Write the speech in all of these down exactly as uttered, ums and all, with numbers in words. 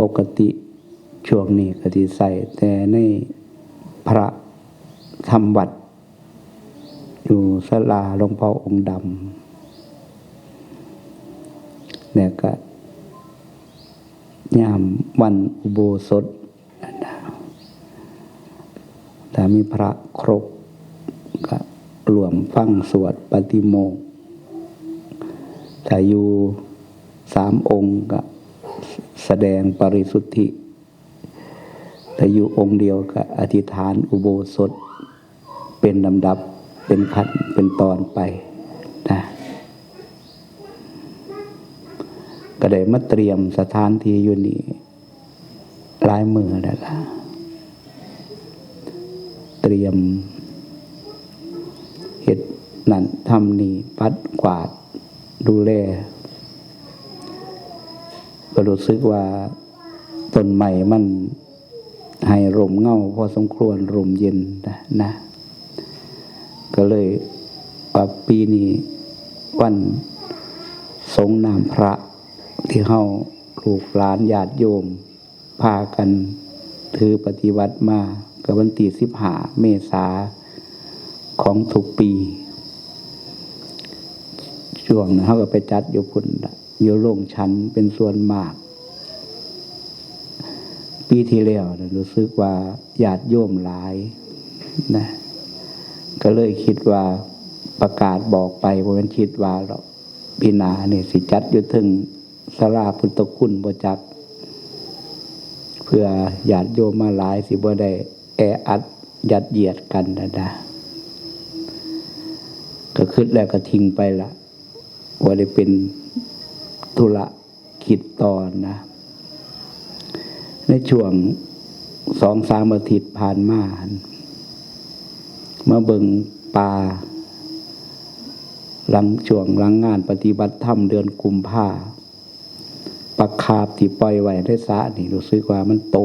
ปกติช่วงนี้ก็สิใส่แต่ในพระทำวัด อยู่ศาลาหลวงพ่อองค์ดำ แล้วก็ยามวันอุโบสถ ถ้ามีพระครบก็ร่วมฟังสวดปาฏิโมกข์ ถ้าอยู่สามองค์ก็แสดงปริสุทธิ ถ้าอยู่องค์เดียวก็อธิษฐานอุโบสถเป็นลำดับ เป็นขั้นเป็นตอนไปนะ ก็ได้มาเตรียมสถานที่อยู่นี่หลายมื้อแล้วล่ะ เตรียมเฮ็ดนั่นทำนี่ ปัดกวาดดูแล ก็รู้สึกว่าต้นไม้มันให้ร่มเงาพอสมควร ร่มเย็นนะนะ ก็เลยว่าปีนี้วันสรงน้ำพระที่เฮาลูกหลานญาติโยม พากันถือปฏิบัติมา ก็วันที่สิบห้าเมษาของทุกปี ช่วงนั้นเฮาก็ไปจัดอยู่พุ้นล่ะ อยู่โรงฉันเป็นส่วนมาก ปีที่แล้วน่ะรู้สึกว่าญาติโยมหลายนะ ก็เลยคิดว่าประกาศบอกไป บ่แม่นคิดว่าหรอก ปีหน้านี่สิจัดอยู่เทิงศาลาพุทธคุณบ่จัก เพื่อญาติโยมมาหลายสิบ่ได้แออัดยัดเยียดกันนะนะ ก็คิดแล้วก็ทิ้งไปละ บ่ได้เป็นธุระคิดต่อนะ ในช่วงสองสามอาทิตย์ผ่านมา มาเบิ่งป่า หลังช่วงหลังงานปฏิบัติธรรมเดือนกุมภา ปลาคาร์ปที่ปล่อยไว้ในสระนี่รู้สึกว่ามันโต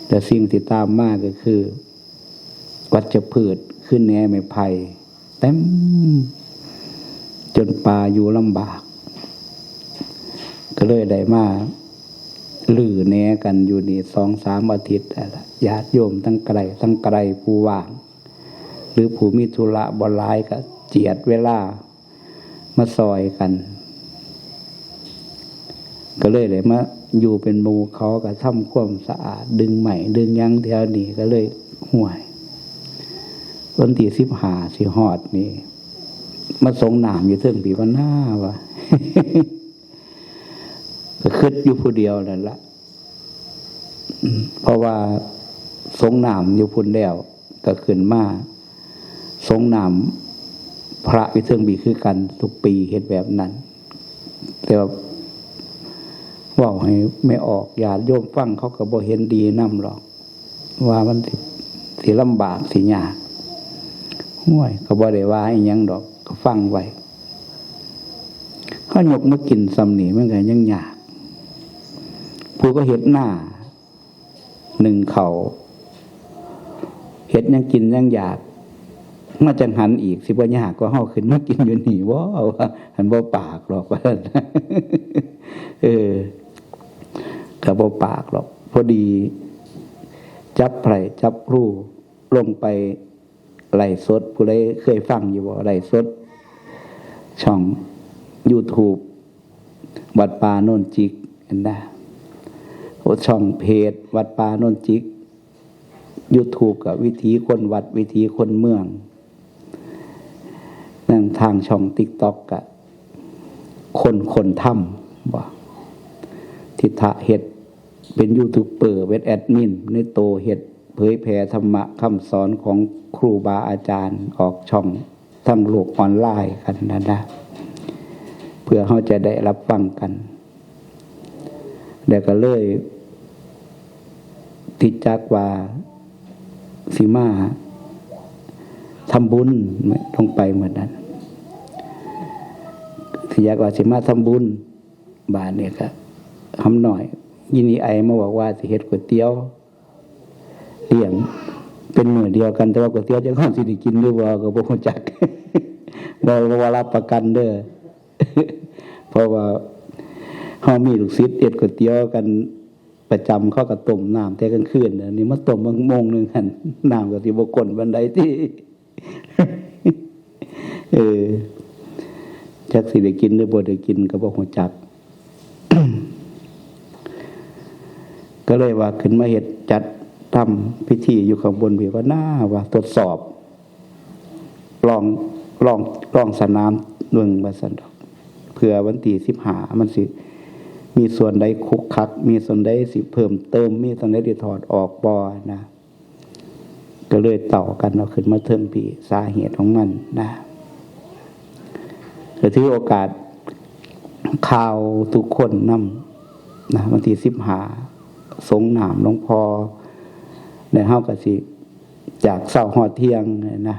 และสิ่งที่ตามมาก็คือ วัชพืชคือแหนไม้ไผ่เต็ม จนป่าอยู่ลำบาก ก็เลยได้มารื้อแหนกันอยู่นี่สองสามอาทิตย์แล้วล่ะ ญาติโยมทั้งไกลทั้งไกล ผู้ว่าง หรือผู้มีธุระบ่หลายก็เจียดเวลามาซอยกัน ก็เลยได้มาอยู่เป็นหมู่เขา ก็ทำความสะอาด ดึงไม้ดึงหยังแถวนี้ ก็เลยห่วย วันที่สิบห้าสิฮอดนี่ มาสรงน้ำอยู่เทิงพี้ก่อนนาว่า ก็คิดอยู่ผู้เดียวนั่นละ อืม เพราะว่าสรงน้ำอยู่พุ้นแล้ว ก็ขึ้นมาสรงน้ำพระอยู่เทิงพี้คือกัน ทุกปีเฮ็ดแบบนั้น แต่ว่าเว้าให้แม่ออกญาติโยมฟัง เขาก็บ่เห็นดีนำหรอก ว่ามันสิ สิลำบากสิยาก ห่วย ก็บ่ได้ว่าอิหยังดอก ก็ฟังไว้ เฮายกมากินส่ำนี้มันก็ยังยาก ผู้ก็เฮ็ดนา นึ่งข้าว เฮ็ดหยังกินหยังอยาก มาจั่งหันอีก สิบ่ยากกว่าเฮาขึ้นมากินอยู่นี่บ่ ว่าหั้น บ่ปากหรอก ว่าซั่น เออ ก็บ่ปากหรอก พอดีจับไพร่จับครูลงไปไลฟ์สด ผู้ใดเคยฟังอยู่บ่ ไลฟ์สด ช่องยูทูบ วัดป่าโนนจิก หั้นนะ โอ้ ช่องเพจวัดป่าโนนจิก ยูทูบ ก็วิถีคนวัด วิถีคนเมือง นั่นทางช่องติ๊กต็อก ก็คน คนธรรม บ่ ทิฏฐะเฮ็ดเป็นยูทูบเบอร์ เป็นแอดมินในโต เฮ็ดเผยแผ่ธรรมะคำสอนของครูบาอาจารย์ ออกช่องทางโลกออนไลน์กันนะนะ เพื่อเฮาจะได้รับฟังกัน แล้วก็เลยติดจักว่าสิมาทำบุญลงไปมื้อนั้น ติดจักว่าสิมาทำบุญ บาดนี้ก็ หำน้อย อีนี่ไอมาบอกว่าสิเฮ็ดก๋วยเตี๋ยวเลี้ยง เป็นมื้อเดียวกัน แต่ว่าก๋วยเตี๋ยวจักเฮาสิได้กินหรือบ่ก็บ่ฮู้จัก บ่ บ่รับประกันเด้อ เพราะว่า เฮามีลูกศิษย์เฮ็ดก๋วยเตี๋ยวกันประจำ เขาก็ต้มน้ำแต่กลางคืน อันนี้มาต้มมื้อโมงหนึ่งหั่น น้ำก็สิบ่ข้นปานใดติ เออ จักสิได้กินหรือบ่ได้กินก็บ่ฮู้จัก ก็เลยว่าขึ้นมาเฮ็ดจัดทำพิธีอยู่ข้างบนพี้ว่า น่าว่าทดสอบ ลอง ลอง ลองสนามเบิ่งว่าซั่นดอก เผื่อวันที่สิบห้ามันสิมีส่วนใดขลุกขลัก มีส่วนใดสิเพิ่มเติม มีส่วนใดที่ถอดออกบ่นะ ก็เลยเต้ากันเอาขึ้นมาเทิงพี้ สาเหตุของมันนะ ก็ถือโอกาสข่าวทุกคนนำนะ วันที่สิบห้า สรงน้ำหลวงพ่อ แล้วเฮาก็สิจากเช้าฮอดเที่ยงนะ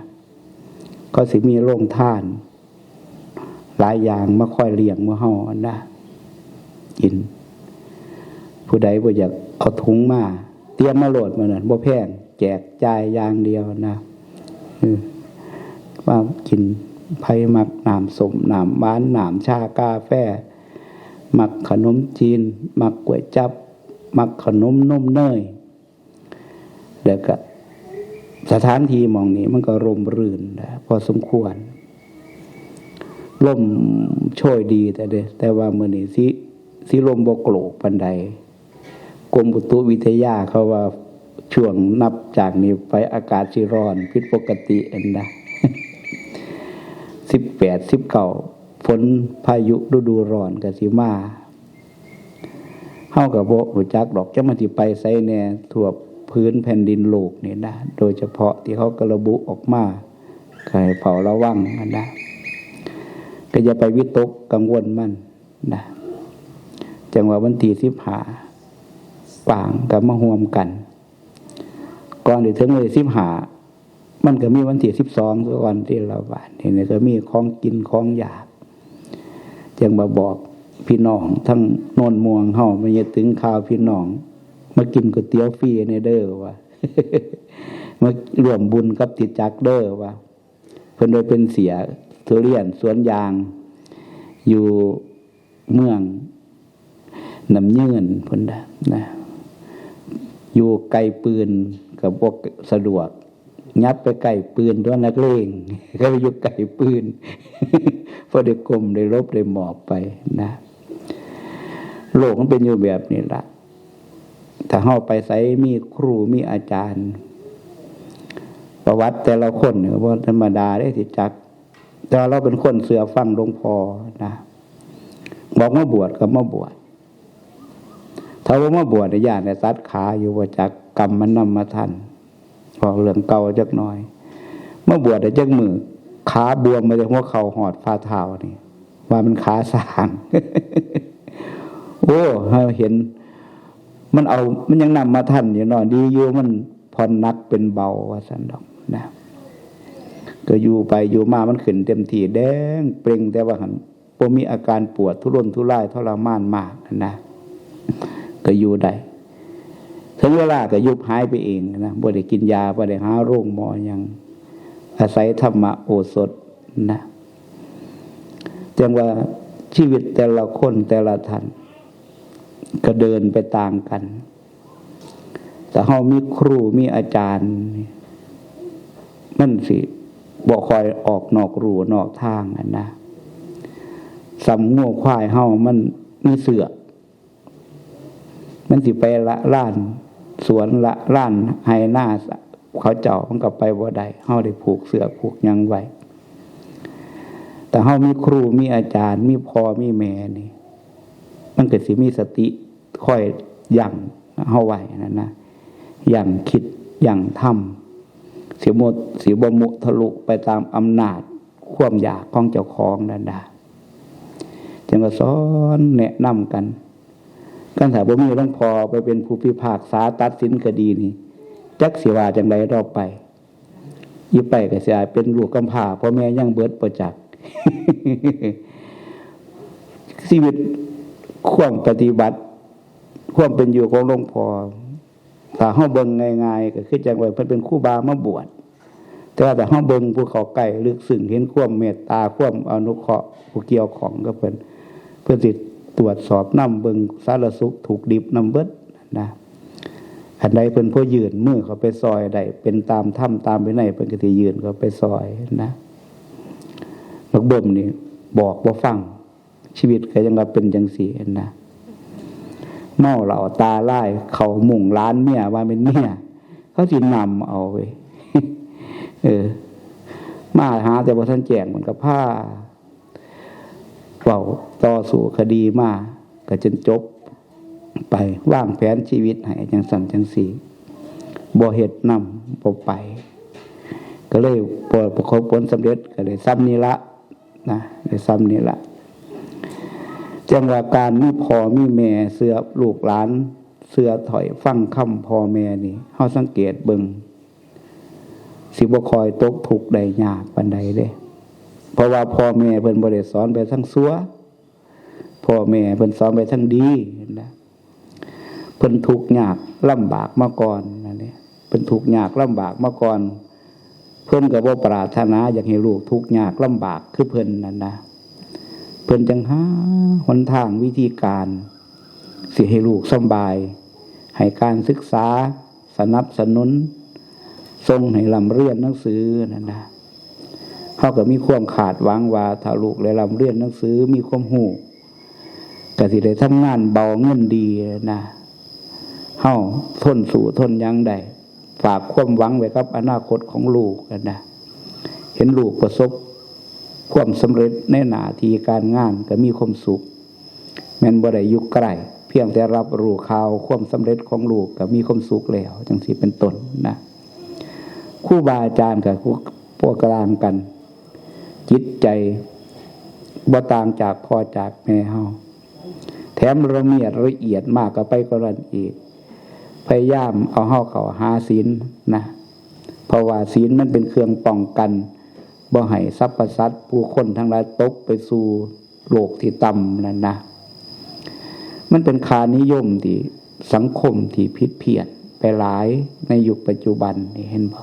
เขาสิมีโรงทาน หลายอย่างมาคอยเลี้ยงหมู่เฮาหั่นนะ กิน ผู้ใดบ่อยากเอาถุงมา เตรียมมาโลดมื้อนั้น บ่แพง แจกจ่ายอย่างเดียวนะ เออ ว่ากิน ไผมักน้ำส้ม น้ำหวาน น้ำชา กาแฟ มักขนมจีน มักก๋วยจั๊บ มักขนมนมเนย แล้วก็สถานที่หม่องนี้มันก็ร่มรื่นนะ พอสมควร ลมโชยดีแต่เด้ แต่ว่ามื้อนี้สิ สิลมบ่โกรกปานใด กรมอุตุวิทยาเขาว่าช่วงนับจากนี้ไปอากาศสิร้อนผิดปกติหั่นนะ สิบแปด สิบเก้า ฝนพายุฤดูร้อนก็สิมา เฮาก็บ่รู้จักดอก จักมันสิไปไสแหน่ ทั่วพื้นแผ่นดินโลกนี่นะ โดยเฉพาะที่เขาก็ระบุออกมา ก็ให้เฝ้าระวังหั่นนะ ก็อย่าไปวิตกกังวลมันนะ จั่งว่าวันที่สิบห้า ว่างก็มาร่วมกัน ก่อนสิถึงวันที่สิบห้า มันก็มีวันที่สิบสองซะก่อนติละบาด นี่ก็มีของกินของอยาก จั่งมาบอกพี่น้องทั้งโนนม่วงเฮา มันจะถึงข่าวพี่น้อง มากินก๋วยเตี๋ยวฟรีแหน่เด้อว่า มาร่วมบุญกับติจักรเด้อว่า เพิ่นได้เป็นเสียทุเรียนสวนยาง อยู่เมืองน้ำยืนพุ้นนะ นะ อยู่ไกลปืนก็บ่สะดวก ยับไปใกล้ปืนตั๊วนักเลง ก็ไปอยู่ไกลปืน พอได้ก้มได้หลบได้หมอบไปนะ โลกมันเป็นอยู่แบบนี้ละ ถ้าเฮาไปไสมีครูมีอาจารย์ ประวัติแต่ละคนเนี่ยบ่ธรรมดาเด้ ติจักร แต่ว่าเราเป็นคนเชื่อฟังหลวงพ่อนะ บอกมาบวชก็มาบวช ถ้าบ่มาบวชเนี่ย ย้านได้ตัดขาอยู่ บ่จักกรรมมันนำมาทัน เว้าเรื่องเก่าจักหน่อย มาบวชได้จักมื้อ ขาบวมมาแต่หัวเข่าฮอดฝ่าเท้านี่ ว่ามันขาซ้าง โอ้ เฮาเห็น มันเอา มันยังนำมาทันอยู่เนาะ ดีอยู่มันผ่อนหนักเป็นเบา ว่าซั่นดอกนะ ก็อยู่ไปอยู่มามันขึ้นเต็มที่ แดงเปร่ง แต่ว่าหั่นบ่มีอาการปวดทุรนทุรายทรมานมากนะ ก็อยู่ได้ ถึงเวลาก็ยุบหายไปเองนะ บ่ได้กินยา บ่ได้หาโรงหมอหยัง อาศัยธรรมโอสถนะ จั่งว่าชีวิตแต่ละคนแต่ละท่าน ก็เดินไปต่างกัน ถ้าเฮามีครูมีอาจารย์นี่ มันสิบ่ค่อยออกนอกลู่นอกทางหั่นนะ ส่ำงัวควายเฮามันมีเสือก มันสิไปละลานสวนละลานไฮ่นาเขาเจ้า มันก็ไปบ่ได้ เฮาได้ผูกเสือกผูกหยังไว้ แต่เฮามีครูมีอาจารย์ มีพ่อมีแม่นี่ มันก็สิมีสติคอยยั้งเฮาไว้นั่นนะ ยั้งคิดยั้งทำ สิบ่ สิบ่มุทะลุไปตามอำนาจความอยากของเจ้าของนั่นนะ จั่งก็สอนแนะนำกัน คันถ้าบ่มีหลวงพ่อไปเป็นผู้พิพากษาตัดสินคดีนี่ จักสิว่าจั่งใดต่อไป อยู่ไปก็สิอาจเป็นลูกกำพร้า พ่อแม่ยังเบิดบ่จัก ชีวิตความปฏิบัติ ความเป็นอยู่ของหลวงพ่อ ถ้าเฮาเบิ่งง่ายๆ ก็คือจั่งว่าเพิ่นเป็นครูบามาบวช แต่ว่าถ้าเฮาเบิ่งผู้เข้าใกล้ลึกซึ้ง เห็นความเมตตา ความอนุเคราะห์ผู้เกี่ยวข้องกับเพิ่น เพิ่นสิ ตรวจสอบนำเบิ่งสารสุขทุกข์ดิบนำเบิดนะ อันใดเพิ่นพอยื่นมือเข้าไปซอยได้ เป็นตามธรรมตามวินัย เพิ่นก็สิยื่นเข้าไปซอยนะ บักเบิ่มนี่บอกบ่ฟัง ชีวิตก็ยังว่าเป็นจังซี่นะ เมาเหล้าตาลาย เข้ามุ่งหลานเมียว่าเป็นเมีย เขาสินำเอาเว้ย เออ มาหาแต่บ่ทันแจ้ง มันก็พา เว้าต่อสู้คดีมา ก็จนจบไป วางแผนชีวิตให้จังซั่นจังซี่ บ่เฮ็ดนำ บ่ไป ก็เลยบ่ประสบผลสำเร็จ ก็เลยส่ำนี้ละนะ ได้ส่ำนี้ละ จั่งว่าการมีพ่อมีแม่เชื่อลูกหลาน เชื่อถ้อยฟังคำพ่อแม่นี่ เฮาสังเกตเบิ่ง สิบ่ค่อยตกทุกข์ได้ยากปานใดเด้ เพราะว่าพ่อแม่เพิ่นบ่ได้สอนไปทางชั่ว พ่อแม่เพิ่นสอนไปทางดีนะ เพิ่นทุกข์ยากลำบากมาก่อนนั่นแหละ เพิ่นทุกข์ยากลำบากมาก่อน เพิ่นก็บ่ปรารถนาอยากให้ลูกทุกข์ยากลำบากคือเพิ่นนั่นนะ เพิ่นจั่งหาหนทางวิธีการ สิให้ลูกสำบาย ให้การศึกษา สนับสนุน ส่งให้ร่ำเรียนหนังสือนั่นนะ เฮาก็มีความคาดหวังว่าถ้าลูกได้ร่ำเรียนหนังสือ มีความรู้ ก็สิได้ทำงานเบาเงินดีนะ เฮาทนสู้ทนหยังได้ ฝากความหวังไว้กับอนาคตของลูกนั่นนะ เห็นลูกประสบความสำเร็จในหน้าที่การงานก็มีความสุข แม่นบ่ได้อยู่ใกล้ เพียงแต่รับรู้ข่าวความสำเร็จของลูกก็มีความสุขแล้ว จังซี่เป็นต้นนะ ครูบาอาจารย์ก็ผู้กลางกัน จิตใจบ่ต่างจากพ่อจากแม่เฮา แถมละเมียดละเอียดมากก็ไปกว่านั้นอีก พยายามเอาเฮาเข้าหาศีลนะ เพราะว่าศีลมันเป็นเครื่องป้องกัน บ่ให้สรรพสัตว์ผู้คนทั้งหลายตกไปสู่โลกที่ต่ำนั่นนะ มันเป็นค่านิยมที่สังคมที่ผิดเพี้ยนไปหลายในยุคปัจจุบันนี่ เห็นบ่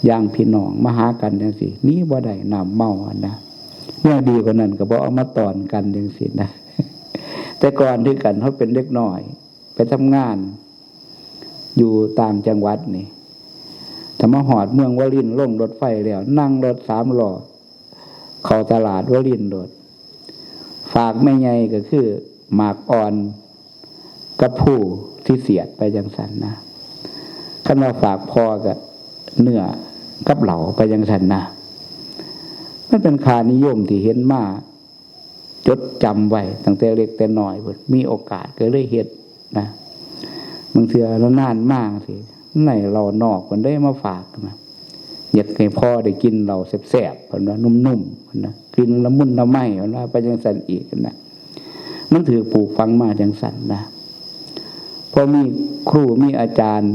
อย่างพี่น้องมาหากันจังซี่ หนีบ่ได้น้ำเมาหั่นนะ แนวดีกว่านั้นก็บ่เอามาต้อนกันจังซี่นะ แต่ก่อนคือกัน เฮาเป็นเด็กน้อย ไปทำงาน อยู่ต่างจังหวัดนี่ ถ้ามาฮอดเมืองวาริน ลงรถไฟแล้ว นั่งรถสามล้อ เข้าตลาดวารินโลด ฝากแม่ใหญ่ก็คือหมากอ่อนกับผู้ที่เสียดไปจังซั่นนะ คันว่าฝากพ่อก็เนื้อกับเหล้าไปจังซั่นนะ มันเป็นค่านิยมที่เห็นมา จดจำไว้ตั้งแต่เล็กแต่น้อยพุ้น มีโอกาสก็เลยเฮ็ดนะ บางเทื่อละนานมาจังซี้ ในเหล้านอกเพิ่นได้มาฝากนะ อยากให้พ่อได้กินเหล้าแซ่บๆ เพิ่นว่า นุ่มๆ เพิ่นนะ กินละมุนละไม เพิ่นว่าไปจังซั่นอีกนะ มันถูกปลูกฝังมาจังซั่นนะ พอมีครูมีอาจารย์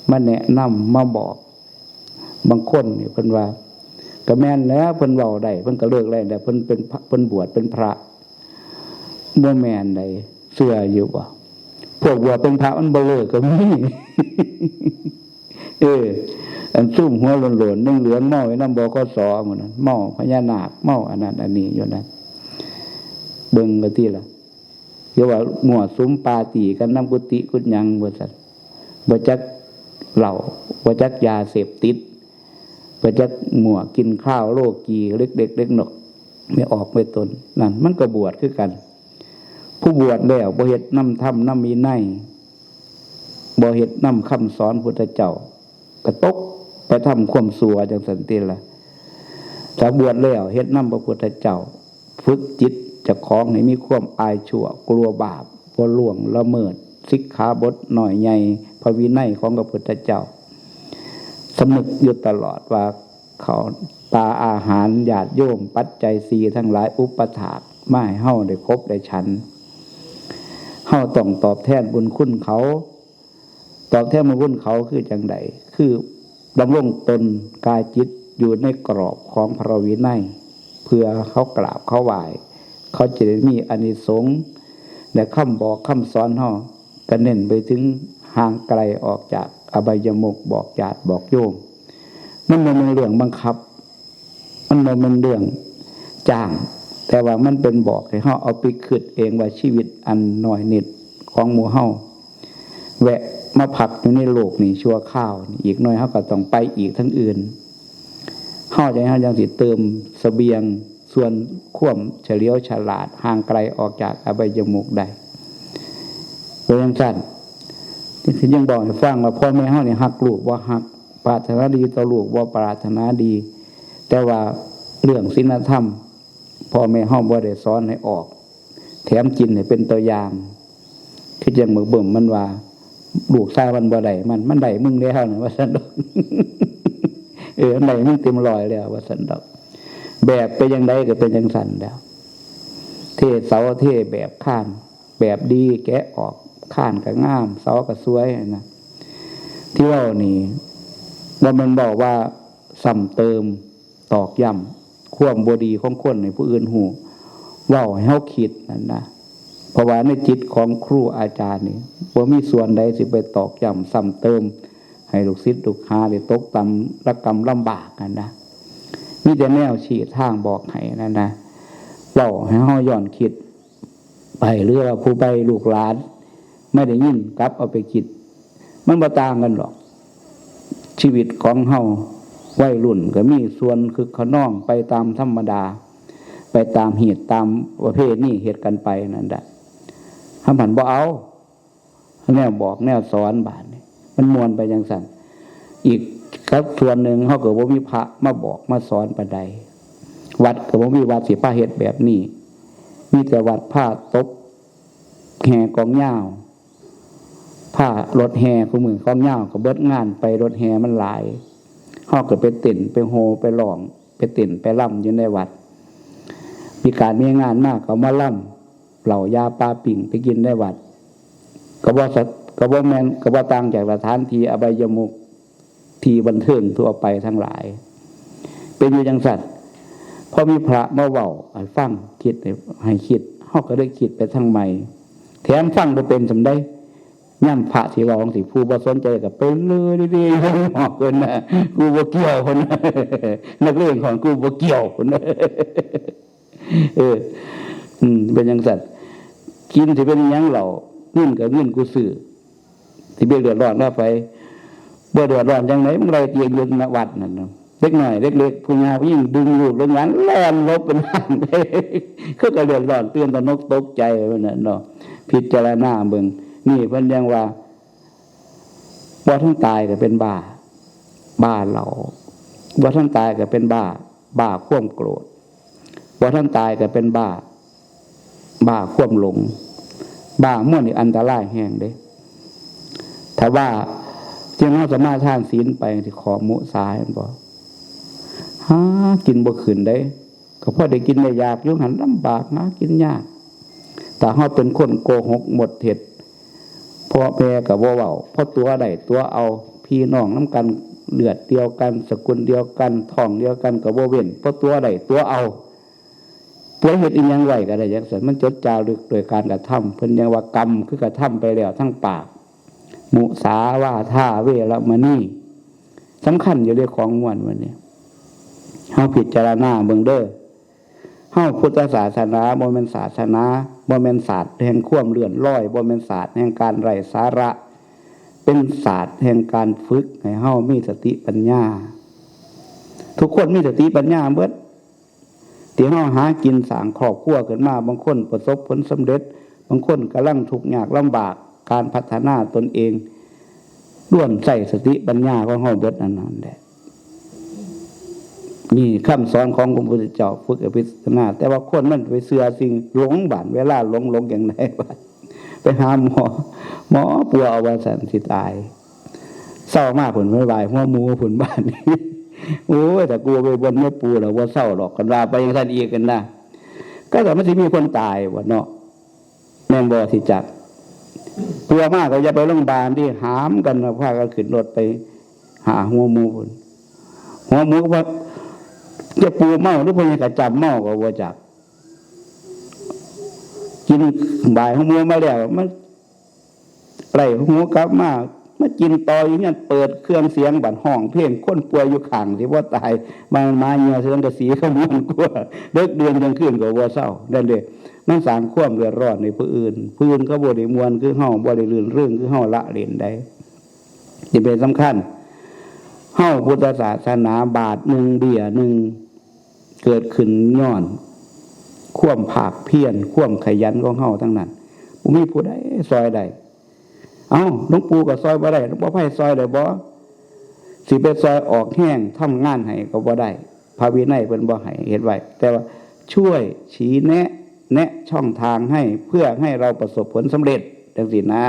มาแนะนำมาบอก บางคนนี่เพิ่นว่า ก็แม่นแล้ว เพิ่นเว้าได้ เพิ่นก็เลิกได้ แต่เพิ่นเป็นพระ เพิ่นบวชเป็นพระ บ่แม่นใด เชื่ออยู่บ่ พวกบวชเป็นพระมันบ่เลิกก็มี เออ อันซุ่มหัวโล้นๆ เหลืองๆ เมาไอ้นำ บขส หมู่นั้น เมาพญานาค เมาอันนั้นอันนี้อยู่นั่น เบิ่งก็ติล่ะ เรียกว่ามั่วสุมปาร์ตี้กันนำกุฏิกุฏิหยังว่าซั่น บ่จักเหล้า บ่จักยาเสพติด บ่จักมั่วกินข้าวโลกี เล็กๆ เล็กน้อย ไม่ออกไม่ตน นั่นมันก็บวชคือกัน ผู้บวชแล้วบ่เฮ็ดนำธรรมนำวินัย บ่เฮ็ดนำคำสอนพุทธเจ้า ก็ตกไปทำความชั่วจังซั่นติล่ะ ถ้าบวชแล้วเฮ็ดนำพระพุทธเจ้า ฝึกจิตเจ้าของให้มีความอายชั่ว กลัวบาป บ่ล่วงละเมิดสิกขาบทน้อยใหญ่ พระวินัยของพระพุทธเจ้า สำนึกอยู่ตลอดว่าข้าวปลาอาหาร ญาติโยม ปัจจัยสี่ทั้งหลาย อุปถากมาให้เฮาได้คบได้ฉัน เฮาต้องตอบแทนบุญคุณเขา ตอบแทนบุญคุณเขาคือจังใด คือดำรงตนกายจิตอยู่ในกรอบของพระวินัย เพื่อเขากราบเขาไหว้ เขาจะได้มีอานิสงส์ และคำบอกคำสอนเฮาก็เน้นไปถึงห่างไกลออกจากอบายมุข บอกญาติบอกโยม มันบ่แม่นเรื่องบังคับ มันบ่แม่นเรื่องจ้าง แต่ว่ามันเป็นบอกให้เฮาเอาไปคิดเองว่าชีวิตอันน้อยนิดของหมู่เฮา แวะมาพักอยู่ในโลกนี้ชั่วคราวนี่ อีกหน่อยเฮาก็ต้องไปอีกทางอื่น เฮาจั่ง เฮาจั่งสิเติมเสบียงส่วนความเฉลียวฉลาดห่างไกลออกจากอบายมุขได้ เป็นจั่งซั้น นี่คือยังบอกให้ฟังว่าพ่อแม่เฮานี่ฮักลูกบ่ฮัก ปรารถนาดีต่อลูกบ่ปรารถนาดี แต่ว่าเรื่องศีลธรรม พ่อแม่เฮาบ่ได้สอนให้ออก แถมจินให้เป็นตัวอย่าง คือจั่งบักเบิ่มมันว่า ลูกชายมันบ่ได้มัน มันได้มึงแล้วนะ ว่าซั่นดอก เออ มันได้มึงเต็มร้อยแล้ว ว่าซั่นดอก แบบเป็นจั่งใดก็เป็นจั่งซั้นแล้ว เทเสาเทแบบคาน แบบดีแกะออก คานก็งาม เสาก็สวยนะ ที่เว้านี่ บ่แม่นบอกว่าซ้ำเติม ตอกย้ำความบ่ดีของคนให้ผู้อื่นฮู้ เว้าให้เฮาคิดนั่นนะ เพราะว่าในจิตของครูอาจารย์นี่ บ่มีส่วนใดสิไปตอกย้ำซ้ำเติม ให้ลูกศิษย์ลูกหาได้ตกต่ำระกำลำบากนั่นนะ มีแต่แนวชี้ทางบอกให้นั่นนะ เว้าให้เฮาย้อนคิดไป หรือว่าผู้ใดลูกหลานไม่ได้ยิน กลับเอาไปคิด มันบ่ต่างกันหรอก ชีวิตของเฮาวัยรุ่นก็มีส่วนคึกคะนองไปตามธรรมดา ไปตามเหตุตามประเพณีเฮ็ดกันไปนั่นแหละ เฮาหั้นบ่เอา แนวบอกแนวสอนบาดนี้ มันม่วนไปจั่งซั้น อีกกับส่วนหนึ่งเฮาก็บ่มีพระมาบอกมาสอนปานใด วัดก็บ่มีวัดสิพาเฮ็ดแบบนี้ มีแต่วัดพาตบแห่กลองยาว พารถแห่ คู่มื้อกลองยาวก็เบิดงานไป รถแห่มันหลาย เฮาก็ไปเต้นไปโห่ไปร้อง ไปเต้นไปรำอยู่ในวัด มีการมีงานมาก็มาลำ เหล้ายาปลาปิ้งไปกินในวัด ก็บ่สะ ก็บ่แม่น ก็บ่ต่างจากสถานที่อบายมุข ที่บันเทิงทั่วไปทั้งหลาย เป็นอยู่จั่งซั้น พอมีพระมาเว้าให้ฟัง คิดให้ ให้คิด เฮาก็ได้คิดไปทางใหม่ แถมฟังบ่เป็นส่ำใด ย่ำพระสิเว้าจั่งซี้ ผู้บ่สนใจก็ไปเลยเด้ๆ หอกเพิ่นนะ กูบ่เกี่ยวเพิ่นนะ นักเลงของกูบ่เกี่ยวเพิ่นนะ เออ อืม เป็นจั่งซั้น กินสิเป็นหยังเหล้า เงินก็เงินกูซื้อ สิไปเดือดร้อนว่าไป บ่เดือดร้อนจั่งใด มึงไล่ตีอยู่ณวัดนั่นน่ะ เด็กน้อยเด็กเล็ก ผู้ย่าผู้หญิงดึงลูกดึงหลานแล่นหลบไปนั่น คือก็เดือดร้อนตื่นตระหนกตกใจว่านั่นเนาะ พิจารณาเบิ่ง นี่เพิ่นยังว่า บ่ทันตายก็เป็นบ้า บ้าเหล้า บ่ทันตายก็เป็นบ้า บ้าความโกรธ บ่ทันตายก็เป็นบ้า บ้าความหลง บ้าม่วนนี่อันตรายแฮงเด้ ถ้าว่าจั่งเฮาสมาทานศีลไป สิขอมุสาแม่นบ่ หากินบ่ขึ้นเด้ ก็พอได้กินได้อยากอยู่หั่น ลำบาก หากินยาก ถ้าเฮาเป็นคนโกหกหมดเท็จ พ่อแม่ก็บ่เว้า พอตั๋วได้ตั๋วเอา พี่น้องนำกัน เลือดเดียวกัน สกุลเดียวกัน ท้องเดียวกันก็บ่เว้น พอตั๋วได้ตั๋วเอา ตั๋วเฮ็ดอิหยังไว้ก็ได้จั่งซั้น มันจดจารึกโดยการกระทำ เพิ่นยังว่ากรรมคือกระทำไปแล้วทางปาก มุสาวาทาเวรมณี สำคัญอยู่เด้ของม่วนมื้อนี้ เฮาพิจารณาเบิ่งเด้อ เฮาพุทธศาสนาบ่แม่นศาสนา บ่แม่นศาสตร์แห่งความเลื่อนลอย บ่แม่นศาสตร์แห่งการไร้สาระ เป็นศาสตร์แห่งการฝึกให้เฮามีสติปัญญา ทุกคนมีสติปัญญาเบิด ที่เฮาหากินสร้างครอบครัวขึ้นมา บางคนประสบผลสำเร็จ บางคนกำลังทุกข์ยากลำบาก การพัฒนาตนเอง ล้วนใช้สติปัญญาของเฮาเบิดอันนั้นแหละ นี่คำสอนของพระพุทธเจ้า ฝึกอภิจารณา แต่ว่าคนมันไปเชื่อสิ่งหลง บาดเวลาหลง หลงจั่งใดวะ ไปหาหมอ หมอปัวเอาว่าซั่นสิตาย เซามาพุ้น ไปไหว้หัวหมู่พุ้น บาดนี้ โอ้ย ถ้ากูไปบนแม่ปู่แล้วบ่เซาดอก คันว่าไปจั่งซั้นอีกหั้นนะ ก็แต่มันสิมีคนตายบ่เนาะ แม่นบ่ สิจัก ปัวมาก็อย่าไปโรงพยาบาลติ หามกันนะ พากันขึ้นรถไปหาหัวหมู่พุ้น หัวหมู่ก็ว่า จะปู่เมาหรือพ่อใหญ่กระจำเมาก็บ่จัก กินบ่ายหัวหมู่มาแล้ว มันไล่หัวหมู่กลับมา มากินต่ออยู่เนี่ย เปิดเครื่องเสียงบัดฮ้องเพลง คนป่วยอยู่ข้างสิบ่ตาย บางมาเหี่ยวเสียงกระสีขมวนกลัว เลิกเดือนกลางคืนก็บ่เศร้า นั่นเด้ มันสร้างความเดือดร้อนในผู้อื่น ผู้อื่นเขาบ่ได้ม่วนคือเฮา บ่ได้รื่นเริงคือเฮา ละเล่นได้ นี่เป็นสำคัญ เฮาพุทธศาสนา บาทหนึ่งเบี้ยหนึ่ง เกิดขึ้นย้อนความภาคเพียร ความขยันของเฮาทั้งนั้น บ่มีผู้ใดซอยได้ เอ้า หลวงปู่ก็ซอยบ่ได้ หลวงปู่ไพซอยได้บ่ สิไปซอยออกแฮงทำงานให้ก็บ่ได้ พระวินัยเพิ่นบ่ให้เฮ็ดไว้ แต่ว่าช่วยชี้แนะ แนะช่องทางให้ เพื่อให้เราประสบผลสำเร็จ จังซี้นะ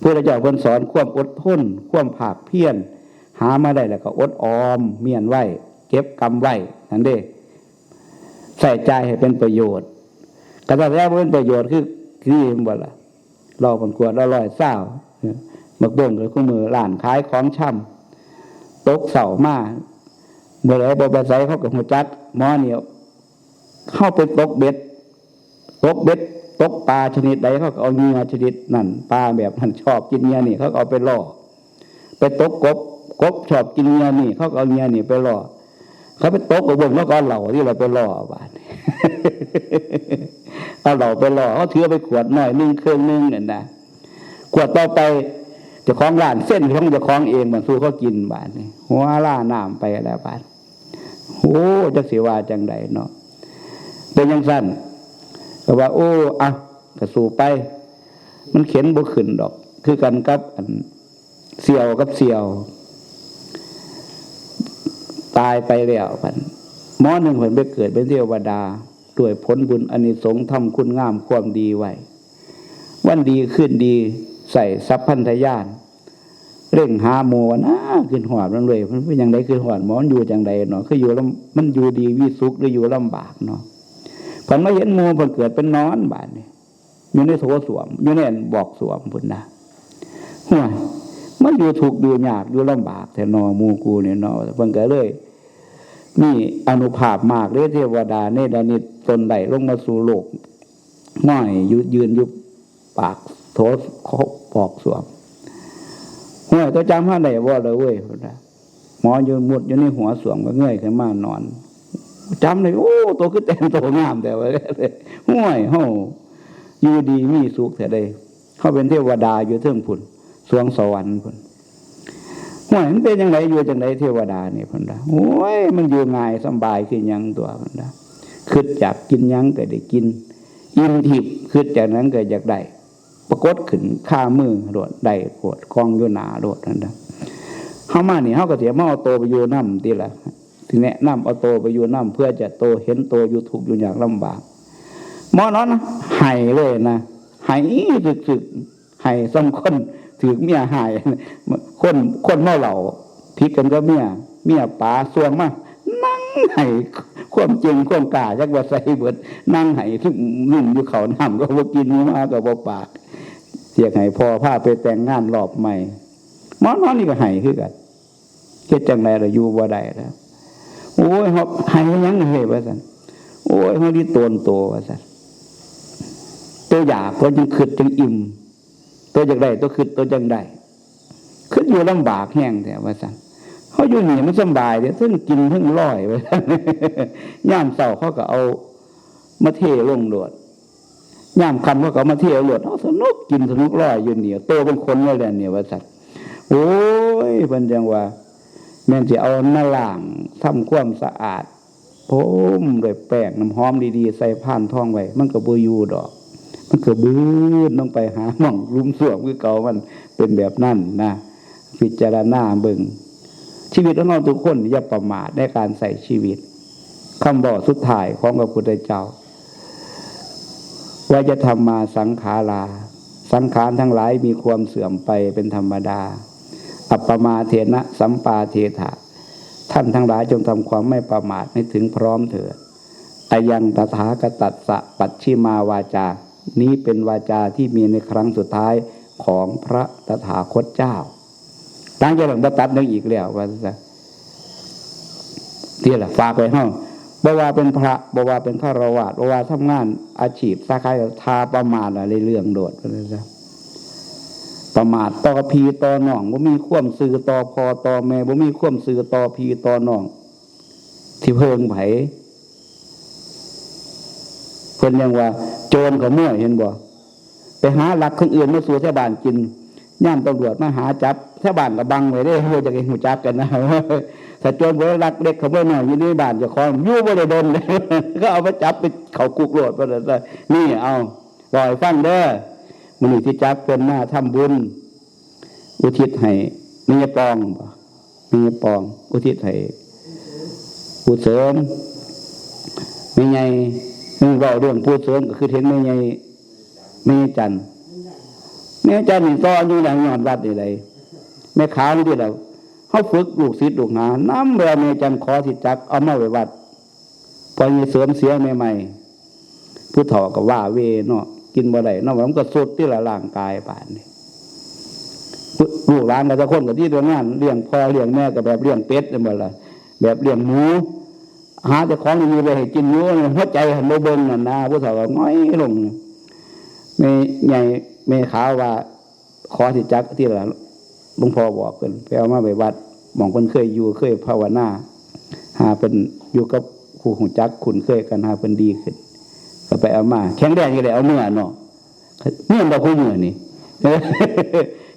พระพุทธเจ้าเพิ่นสอนความอดทน ความภาคเพียร หามาได้แล้วก็อดออม เมียนไว้ เก็บกำไว้ นั่นเด้ ใช้จ่ายให้เป็นประโยชน์ กระทั่งแล้วเป็นประโยชน์คือ คือบ่ล่ะ เหล้ามันขวดละร้อยซาว บักบงก็คือมื้อร้านขายของชำ ตกเช้ามา มื้อใดบ่ไปไสเขาก็ฮู้จัก หมอนี่ เฮาไปตกเบ็ด ตกเบ็ด ตกปลาชนิดใดเขาก็เอาเหยื่อชนิดนั้น ปลาแบบนั้นชอบกินเหยื่อนี่ เขาก็เอาไปล่อ ไปตกกบ กบชอบกินเหยื่อนี่ เขาก็เอาเหยื่อนี่ไปล่อ เขาไปตกกระเบื้องแล้วก็เอาเหล้าที่เราไปล่อบาดนี้ เอาเหล้าไปล่อ เขาถือไปขวดน้อยหนึ่ง เครื่องหนึ่งนั่นนะ ขวดต่อไป เจ้าของร้านเซ็นของเจ้าของเอง มันสู้เขากินบาดนี้ หัวล่าน้ำไปแล้วบาด โอ้ จักสิว่าจังใดเนาะ เป็นจังซั่น ก็ว่า โอ้ เอา ก็สู้ไป มันเข็นบ่ขึ้นดอก คือกันกับอันเสี่ยวกับเสี่ยว ตายไปแล้วพัน หมอหนึ่งเพิ่นไปเกิดเป็นเทวดา ด้วยผลบุญอานิสงส์ทำคุณงามความดีไว้ วันดีคืนดี ใส่สัพพัญญาณ เร่งหาหมู่ว่านะ ขึ้นฮอดมันเลย มันเป็นจังใดขึ้นฮอดหมอ มันอยู่จังใดเนาะ คืออยู่ลำ มันอยู่ดีมีสุขหรืออยู่ลำบากเนาะ เพิ่นมาเห็นหมู่ เพิ่นเกิดเป็นนอนบาดนี้ อยู่ในโถส้วม อยู่ในอันบอกส้วมพุ้นนะ ห้วย มาอยู่ทุกข์อยู่ยากอยู่ลำบากแท้นอ หมู่กูนี่เนาะ เพิ่นก็เลย มีอานุภาพมากเด้ เทวดาเนรมิตตนได้ลงมาสู่โลก น้อยอยู่ ยืนอยู่ปากโถบอกส้วม ห้วย ตัวจำเฮาได้บ่ล่ะเว้ย พุ้นนะ หมออยู่มุดอยู่ในหัวส้วมก็เงยขึ้นมานอน จำได้ โอ้ ตัวคือแต่งตัวงามแท้วะ ห้วย เฮาอยู่ดีมีสุขแท้เด้ เฮาเป็นเทวดาอยู่เทิงพุ้น สวงสวรรค์พุ้น ห้วย มันเป็นจังได อยู่จังได เทวดานี่พุ้นนะ โอ้ย มันอยู่ง่ายสำบายคือหยังตัวพุ้นนะ คิดอยากกินหยังก็ได้กิน อิ่มทิพย์ คิดอยากหยังก็อยากได้ ปรากฏขึ้นคามือโลด ได้โลด กองอยู่หน้าโลดนั่นนะ เฮามานี่ เฮาก็สิมาเอาโตไปอยู่นำติล่ะ สิแนะนำเอาโตไปอยู่นำ เพื่อจะโตเห็นโตอยู่ทุกข์อยู่ยากลำบาก หมอนอนไห้เลยนะ ไห้สึกๆ ไห้ส่ำคนถืกเมียฮ้าย คน คนเมาเหล้า ผิดกันกับเมีย เมียป๋าส่วงมา นั่งไห้ ความเจ๋งความกล้าจักว่าใส่เบิด นั่งไห้ลึ่มๆ อยู่ ข้าวน้ำก็บ่กิน มาก็บ่ปาก อยากให้พ่อพาไปแต่งงานรอบใหม่ หมอนอนนี่ก็ไห้คือกัน เฮ็ดจังไดล่ะ อยู่บ่ได้แล้ว โอ้ย เฮาไห้หยังเฮ้ย ว่าซั่น โอ้ย เฮาดิตนโต ว่าซั่น ตัวอยากก็จึงคิดจึงอิ่ม ตัวอยากได้ ตัวคิด ตัวจังได้ คิดอยู่ลำบากแฮงแท้ ว่าซั่น เฮาอยู่นี่มันสำบายเด้ เทิงกินเทิงลอย ว่าซั่น ยามเช้าเขาก็เอามาเทลงโลด ยามค่ำเขาก็เอามาเทลงโลด เฮาสนุกกินสนุกลอยอยู่นี่ โตเป็นคนเลยแหละนี่ ว่าซั่น โอ้ย เพิ่นจังว่า แม่นสิเอามาล้างทำความสะอาด พรมด้วยแป้งน้ำหอมดีๆ ใส่พานทองไว้ มันก็บ่อยู่ดอก มันก็บืนลงไปหาหม่องหลุมส้วมคือเก่า มันเป็นแบบนั้นนะ พิจารณาเบิ่ง ชีวิตของเราทุกคนอย่าประมาทในการใช้ชีวิต คำบอกสุดท้ายของพระพุทธเจ้า วายธรรมาสังขารา สังขารทั้งหลายมีความเสื่อมไปเป็นธรรมดา อัปปมาเทนะสัมปาเทถะ ท่านทั้งหลายจงทำความไม่ประมาทให้ถึงพร้อมเถิด อายังตถาคตัสสะปัชชิมาวาจา นี้เป็นวาจาที่มีในครั้งสุดท้ายของพระตถาคตเจ้า หลังจากนั้นบ่ตัดยังอีกแล้ว ว่าซะ นี่แหละฝากไว้เฮา บ่ว่าเป็นพระ บ่ว่าเป็นฆราวาส บ่ว่าทำงานอาชีพสาขา ถ้าประมาทละเรื่องโลด ว่าซะ ประมาทต่อพี่ต่อน้อง บ่มีความซื่อต่อพ่อต่อแม่ บ่มีความซื่อต่อพี่ต่อน้อง สิเพิ่งไผ เพิ่นยังว่าโจรขโมย เห็นบ่ ไปหาลักคนอื่นมาสู่ชาวบ้านกิน ยามตำรวจมาหาจับ ชาวบ้านก็บังไว้เด้ เฮาจะไปฮู้จักกันนะ ถ้าโจรบ่ลักเล็กขโมยน้อยอยู่ในบ้านเจ้าของ อยู่บ่ได้ดน ก็เอามาจับไปเข้าคุกโลด ว่าซั่นซะ นี่ เอา เว้าให้ฟังเด้อ มื้อนี้สิจักเพิ่นมาทำบุญ อุทิศให้แม่ยายปองบ่ แม่ยายปอง อุทิศให้ปู่เสริม แม่ใหญ่ เรื่อง เว้าเรื่องปู่เสริมก็คือเห็นแม่ใหญ่ แม่ใหญ่จันทร์ แม่ใหญ่จันทร์นี่ต่ออายุหยัง ย้อนวัดนี่ได๋ แม่ขาวนี่ติล่ะ เฮาฝึกลูกศิษย์ลูกหา นำแววแม่จันทร์ขอสิจักเอามาไว้วัด พอใหญ่เสริมเสียใหม่ๆ ผู้เฒ่าก็ว้าเหว่เนาะ กินบ่ได้เนาะ มันก็ทรุดติล่ะร่างกายบาดนี้ ลูกหลานก็จักคนก็ดีแต่งาน เลี้ยงพ่อเลี้ยงแม่ก็แบบเลี้ยงเป็ดนั่นบ่ล่ะ แบบเลี้ยงหมู หาแต่ของดีๆไปให้กินอยู่ หัวใจหั้นบ่เบิ่งนั่นนะ ผู้เฒ่าก็หงอยลง แม่ใหญ่แม่ขาวว่า ขอสิจักติล่ะ หลวงพ่อบอกเพิ่น ไปเอามาไว้วัด หม่องเพิ่นเคยอยู่ เคยภาวนา หาเพิ่นอยู่กับผู้รู้จักคุ้นเคยกัน หาเพิ่นดีขึ้น ก็ไปเอามา แข็งแรงอยู่แล้ว เอาเมือเนาะ เมือบ่คู่มือนี่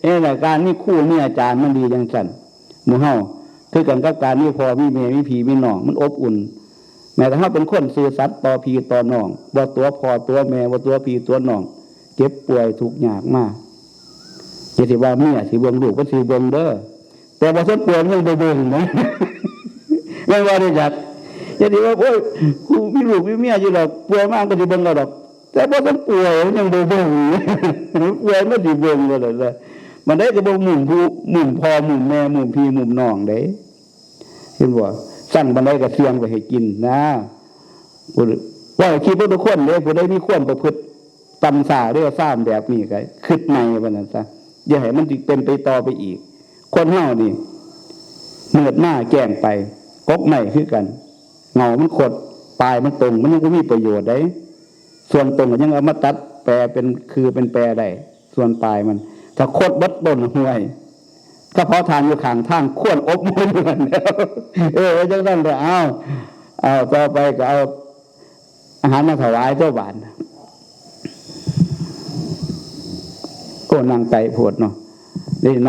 นี่แหละ การมีครูมีอาจารย์มันดีจังซั่น หมู่เฮา คือกันกับการมีพ่อมีแม่ มีพี่มีน้อง มันอบอุ่น แม้แต่เฮาเป็นคนซื่อสัตย์ต่อพี่ต่อน้อง บ่ตั๋วพ่อตั๋วแม่ บ่ตั๋วพี่ตั๋วน้อง เจ็บป่วยทุกข์ยากมา อย่าสิว่าเมียสิเบิ่งลูก มันสิเบิ่งเด้อ แต่บ่ทันป่วยมันยังบ่เบิ่งนะ แม่นบ่ได้จัก อย่าสิว่า โอ้ย กูมีลูกมีเมียอยู่ดอก ป่วยมามันก็สิเบิ่งเอาดอก แต่บ่ทันป่วยมันยังบ่เบิ่ง ป่วยมันสิเบิ่งบ่ได้ล่ะ มันได้ก็บ่มุ่งผู้ มุ่งพ่อ มุ่งแม่ มุ่งพี่ มุ่งน้องเด้ เห็นบ่ สั่งปานใดก็เสี่ยงไปให้กินนะ ว่าคิดว่าทุกคนเด้ ผู้ใดมีความประพฤติต่ำช้าเรียกว่าซ้ำแบบนี้ก็คิดใหม่ว่านั้นซะ อย่าให้มันเป็นไปต่อไปอีก คนเฮานี่ มืดมาแจ้งไป กกไม้คือกัน เงามันขด ปลายมันตรง มันยังบ่มีประโยชน์ใด ส่วนตรงก็ยังเอามาตัดแปรเป็นคือเป็นแปรได้ ส่วนปลายมัน ถ้าขดเบิดต้นห้วย ถ้าเผาถ่านอยู่ข้างทาง ควรอบหมู่นั่นแหล้ว เออ จังซั่นแหละ เอา เอา ต่อไปก็เอาอาหารมาถวายเจ้าบาด โอ้ นั่งไกลโพดเนาะ ได้